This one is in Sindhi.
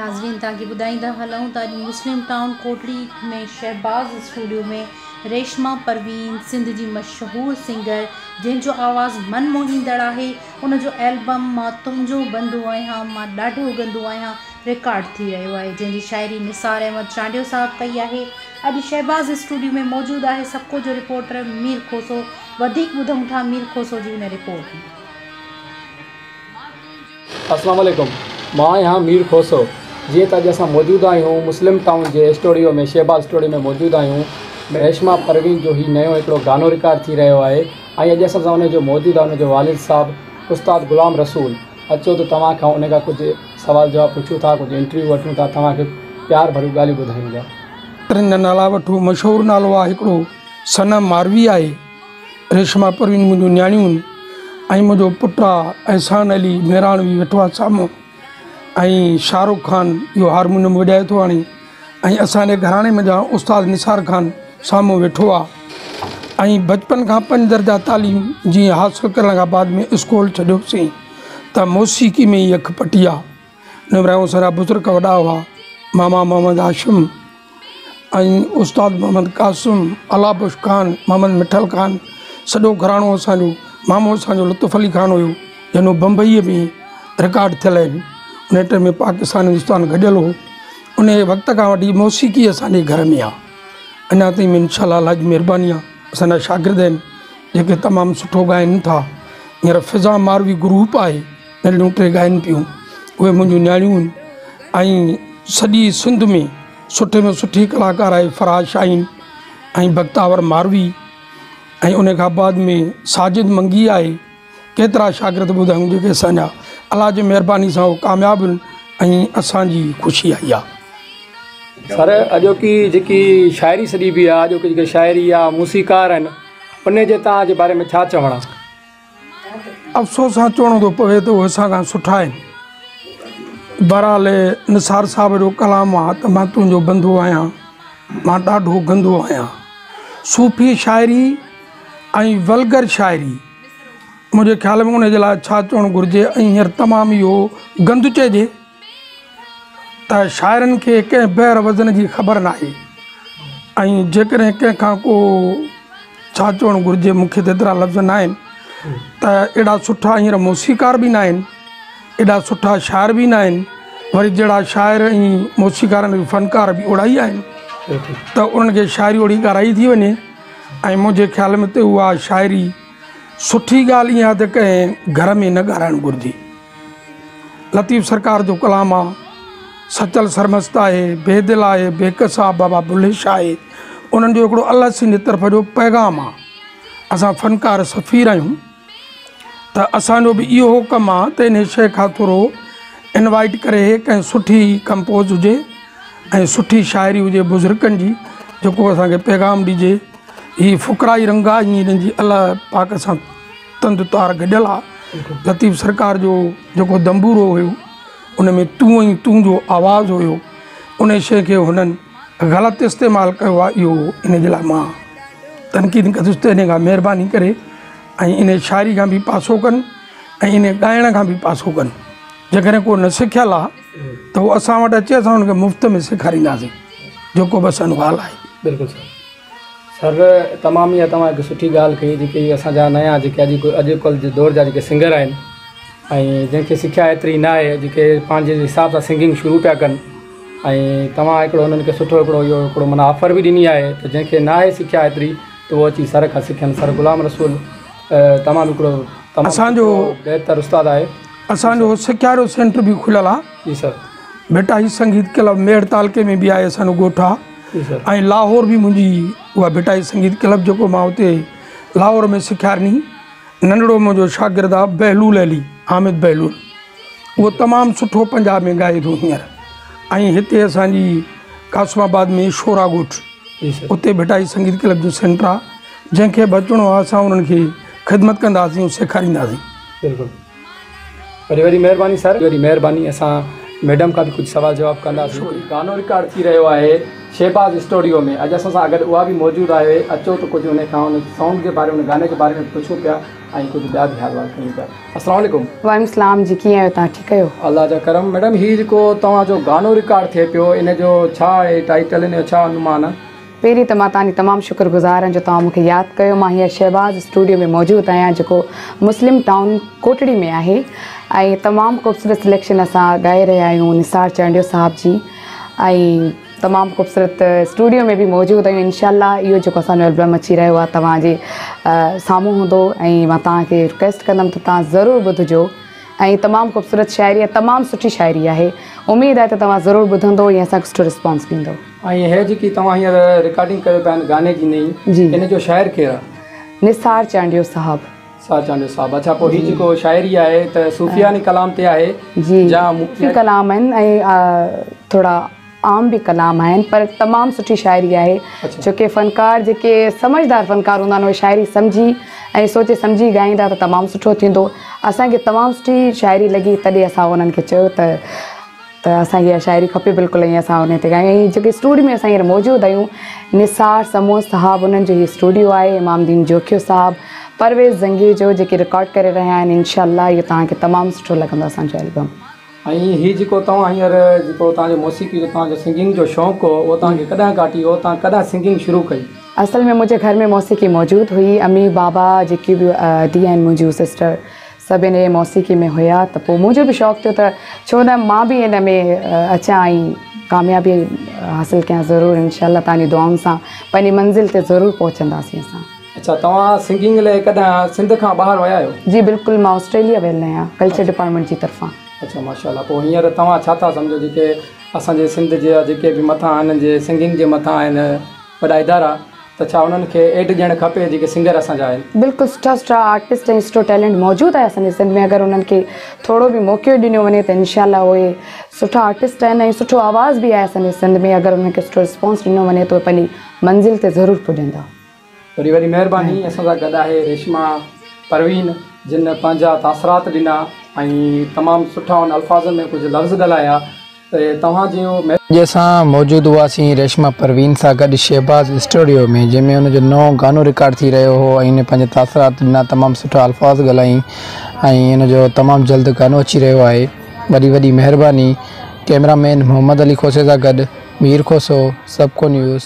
ناظرين توهان کي ٻڌائيندا هلون ته اڄ مسلم ٽائون ڪوٽڙي ۾ شهباز اسٽوڊيو ۾ ريشما پروين سنڌ جي مشهور سنگر جنهن جو آواز من موهيندڙ آهي ان جو البم مان تنهنجو بندو آهيان مان ڏاڍو گندو آهيان رڪارڊ ٿي رهيو آهي جنهن جي شاعري نثار احمد چانڊيو صاحب ڪئي آهي اڄ شهباز اسٽوڊيو ۾ موجود آهي سڪو جو رپورٽر مير کوسو وڌيڪ ٻڌون ٿا مير کوسو جي هن رپورٽ ۾. اسلام عليڪم مان آهيان مير کوسو جيئن ته اڄ اسان موجود آهيون مسلم ٽائون جي اسٽوڊيو ۾ شهباز اسٽوڊيو ۾ موجود آهيون ريشما پروين جو هي نيو هڪڙو گانو رڪارڊ ٿي رهيو آهي ۽ اڄ اسان سان ان جو موجود آهي ان جو والد صاحب استاد غلام رسول اچو ته توهان کان ان کان ڪجهه سوال جواب پڇون ٿا ڪجهه انٽرويو وٺون ٿا توهان کي پيار ڀريون ڳالهيون ٻڌايون ٿا. ٽن جا نالا وٺو مشهور نالو آهي هڪڙو صنم ماروي آهي. ريشما پروين منهنجون نياڻيون آهن ۽ منهنجو پٽ آ احسان علي مهراڻوي ويٺو آ سامهون ۽ شاهه رخ خان اهو هارمونيم وڄائي ٿو هاڻي ۽ اسان جي گهراڻي منجهان استاد نثار خان سامهون ويٺو آ ۽ بچپن کان پنج درجا تعليم جيئن حاصل ڪرڻ کان بعد ۾ اسڪول ڇڏيوسين ته موسيقي ۾ ئي اک پٽي آ نمرايون سارا بزرگ وڏا هئا ماما محمد هاشم ۽ استاد محمد قاسم، الله بخش خان، محمد مٺل خان، سڄو گهراڻو اسان جو مامو اسان جو لطف علي خان هيو جنهن جو بمبئيء ۾ رڪارڊ ٿيل آهن ان ٽائيم ۾ پاڪستان هندستان گڏيل هو ان وقت کان وٺي موسيقي اسان جي گهر ۾ آهي اڃا تائين انشاء الله الله جي مهرباني آهي اسان جا شاگرد آهن جيڪي تمام سٺو ڳائن ٿا هينئر فضا ماروي گروپ آهي ننڍڙيون ٽي ڳائن پيون اهي منهنجون نياڻيون آهن ۽ سڄي سنڌ ۾ سٺي ۾ سٺي ڪلاڪار آهي فرهاد شاهين ۽ بختاور ماروي ۽ ان کان بعد ۾ ساجد منگي آهي ڪيترا شاگرد ٻڌايون جيڪي اسان جا الله جي مهرباني سان هو ڪامياب آهن ۽ اسان جي خوشي آئي آهي. سر اڄوڪي جيڪي شاعري سڏي بي آ اڄوڪي جيڪي شاعري آ موسيقار آهن ان جي تان جي باري ۾ ڇا چوڻ آ. افسوس سان چوڻو ٿو پوي ته اهي اسان کان سٺا آهن. بهرحال نثار صاحب جو ڪلام آ ته مان تنهنجو بندو آهيان، مان ڏاڍو گندو آهيان. صوفي شاعري ۽ ولگر شاعري منهنجي خيال ۾ ان جي لاء ڇا چوڻ گهرجي ۽ هينئر تمام اهو گند چئجي. ته شاعرن کي ڪنهن بحر وزن جي خبر ناهي ۽ جيڪڏهن ڪنهن کان ڪو ڇا چوڻ گهرجي مون کي ته ايترا لفظ ناهن ته اهڙا سٺا هينئر موسيقار به ناهن ايڏا سٺا شاعر به ناهن وري جهڙا شاعر ۽ موسيقار آهن فنڪار به اوڙا ئي آهن ته انهن کي شاعري اوڙي ڳارائي ٿي وڃي ۽ منهنجي خيال ۾ ته اها شاعري سٺي ڳالهه اها ته ڪنهن گهر ۾ نه ڳارائڻ گهرجي. لطيف سرڪار جو ڪلام آ، سچل سرمست آهي، بيدل آهي، بيڪس آ، بابا بلهي شاهه آهي، انهن جو هڪڙو الله سين جي طرف جو پيغام آ. اسان فنڪار سفير آهيون ته اسان جو به اهو ڪم آ ته انهي شيء کان ٿورو انوائيٽ ڪري ڪنهن سٺي ڪمپوز هجي ۽ سٺي شاعري هجي بزرگن جي جيڪو اسان کي پيغام ڏجي. هي فقرائي رنگ آ ائين هنن جي الله پاڪ سان تند تار گڏيل آ. لطيف سرڪار جو جيڪو دنبورو هيو ان ۾ تون ۽ تون جو آواز هيو ان شيء کي هنن غلط استعمال ڪيو آ اهو ان جي لاء مان تنقيد ڪندس ته ان کان مهرباني ڪري ۽ ان شاعري کان به پاسو ڪن ۽ ان ڳائڻ کان به پاسو ڪن جيڪڏهن ڪو نه سکيل آ ته هو اسان وٽ اچي اسان ان کي مفت ۾ سيکارينداسين جيڪو به اسان جو حال آهي. بلڪل سر. سر تمام اها توهان هڪ سٺي ڳالهه ڪئي جيڪي اسان جا نيا جيڪي اڄ اڄ ڪلهه جي دور جا جيڪي سنگر آهن ۽ جنهن کي سکيا ايتري نه آهي جيڪي پنهنجي حساب سان سنگنگ شروع پيا ڪن ۽ توهان هڪڙو انهن کي سٺو هڪڙو اهو هڪڙو معنيٰ آفر به ڏني آهي ته جنهن کي نه آهي سکيا ايتري ته اهو اچي سر کان سکن سر غلام رسول تمام هڪڙو تمام اسان جو بهتر استاد آهي. اسان جو سکيا جو سينٽر به کليل آهي جي سر. ڀٽائي سنگيت ڪلب ميهڙ تعلقي ۾ به آهي اسان جو ڳوٺ آهي. ۽ لاهور به منهنجي اها ڀٽائي سنگيت ڪلب جيڪو مان اتي لاهور ۾ سکيارني ننڍڙو منهنجو شاگرد آ بهلول علي حامد بهلول اهو تمام سٺو پنجاب ۾ ڳائي ٿو هينئر ۽ هتي اسانجي قاسم آباد ۾ شورا ڳوٺ اتي ڀٽائي سنگيت ڪلب جو سينٽر آ جنهن کي به اچڻو آ اسان انهن کي خدمت ڪنداسين سيکارينداسين. بلڪل وڏي وڏي مهرباني سر. وڏي مهرباني اسان ميڊم کان به ڪجهه سوال جواب ڪنداسين. گانو رڪارڊ ٿي رهيو آهي شهباز اسٽوڊيو ۾. اڄ اسان سان گڏ اها به موجود آهي. اچو ته ڪجهه ان کان ان سانگ جي باري ۾، ان گاني جي باري ۾ پڇون پيا ۽ ڪجهه ٻيا به حال احوال ڪيون پيا. السلام عليڪم. وعليڪم السلام جي، ڪيئن آهيو توهان؟ ٺيڪ آهيو؟ الله جا ڪرم. ميڊم، هي جيڪو توهان جو گانو رڪارڊ ٿئي پيو، ان جو ڇا آهي ٽائيٽل، ان جو ڇا عنوان آهي؟ پهرين ته مان توهان جي تمام شڪر گذار آهيان جو توهان مون کي ياد ڪيو. مان هينئر شهباز اسٽوڊيو ۾ موجود آهيان، جيڪو مسلم ٽائون ڪوٽڙي ۾ آهي، ۽ تمام خوبصورت سليڪشن اسان ڳائي رهيا آهيون نثار چانڊيو صاحب جي، ۽ تمام خوبصورت اسٽوڊيو ۾ به موجود آهيون. انشاء الله اهو جيڪو اسان جو البم اچي رهيو آهي، توهان جي سامهون هوندو، ۽ مان توهان کي رڪويسٽ ڪندم ته توهان ضرور ٻڌجو، ۽ تمام خوبصورت شاعري آهي، تمام سٺي شاعري آهي. اميد آهي ته توهان ضرور ٻڌندو ۽ اسان کي سٺو رسپانس ڏيندو. ۽ هي جيڪي توهان هينئر رڪارڊنگ ڪيو پيا آهن گاني جي نئين، ان جو شاعر ڪير آهي؟ نثار چانڊيو صاحب. نثار چانڊيو صاحب. اڇا، پوء هي جيڪو شاعري آهي ته صوفياني ڪلام تي آهي؟ جي، صوفي ڪلام آهن ۽ ٿورا عام به ڪلام آهن، پر تمام سٺي شاعري آهي، ڇو ڪي فنڪار جيڪي سمجهدار فنڪار هوندا آهن، اهي شاعري سمجهي ۽ سوچي سمجهي ڳائيندا ته تمام سٺو ٿيندو. اسان کي تمام سٺي شاعري لڳي، تڏهن اسان انهن کي چيو ته اسان کي اها شاعري کپي بلڪل، ۽ اسان ان تي ڳايون. ۽ جيڪي اسٽوڊيو ۾ اسان هينئر موجود آهيون، نثار سمون صاحب، انهن جو هي اسٽوڊيو آهي. امام دين جوکيو صاحب، پرويز زنگيجو جيڪي رڪارڊ ڪري رهيا آهن. انشاء الله اهو توهان کي تمام سٺو لڳندو اسان جو البم. ۽ هي جيڪو توهان هينئر جيڪو توهان جو موسيقي جو، توهان جو سنگنگ جو شوق هو، اهو توهان کي ڪڏهن کان وٺي هو؟ توهان ڪڏهن سنگنگ شروع ڪئي؟ اصل ۾ منهنجي گهر ۾ موسيقي موجود هئي. امي، بابا، جيڪي به ادي آهن منهنجون، سسٽر، سڀ ان موسيقي ۾ هيا، ته پوء منهنجو به شوق ٿيو ته ڇو نه مان به ان ۾ اچان ۽ ڪاميابي حاصل ڪيان. ضرور انشاء الله توهان جي دعائن سان پنهنجي منزل تي ضرور پهچنداسين اسان. اڇا، توهان سنگنگ لاء ڪڏهن سنڌ کان ٻاهر ويا آهيو؟ جي بلڪل، مان آسٽريليا ويل آهيان ڪلچر ڊپارٽمينٽ جي طرفان. اڇا، ماشاء الله. پوء هينئر توهان ڇا ٿا سمجهو، جيڪي اسان جي سنڌ جي جيڪي به مٿان آهن، جي سنگنگ جي مٿان آهن وڏا ادارا، ته ڇا انهن کي ايڊ ڏيڻ کپي جيڪي سنگر اسان جا آهن؟ بلڪل، سٺا سٺا آرٽسٽ ۽ سٺو ٽيلنٽ موجود آهي اسان جي سنڌ ۾. اگر انهن کي ٿورو به موقعو ڏنو وڃي ته انشاء الله اهي سٺا آرٽسٽ آهن ۽ سٺو آواز به آهي اسان جي سنڌ ۾. اگر انهن کي سٺو رسپانس ڏنو وڃي ته اهي پنهنجي منزل تي ضرور پڄندا. وڏي وڏي مهرباني. اسان سان گڏ آهي ريشما پروين، جن پنهنجا تاثرات ڏنا ۽ تمام سٺا ان الفاظن ۾ ڪجهه لفظ ڳالهايا ته توهان جي اڄ اسان موجود هئاسين ريشما پروين سان گڏ شهباز اسٽوڊيو ۾، جنهن ۾ ان جو نئون گانو رڪارڊ ٿي رهيو هو ۽ ان پنهنجا تاثرات ڏنا، تمام سٺا الفاظ ڳالهائين ۽ ان جو تمام جلد گانو اچي رهيو آهي. وڏي وڏي مهرباني. ڪئميرا مين محمد علي کوسي سان گڏ مير کوسو، سبڪو نيوز،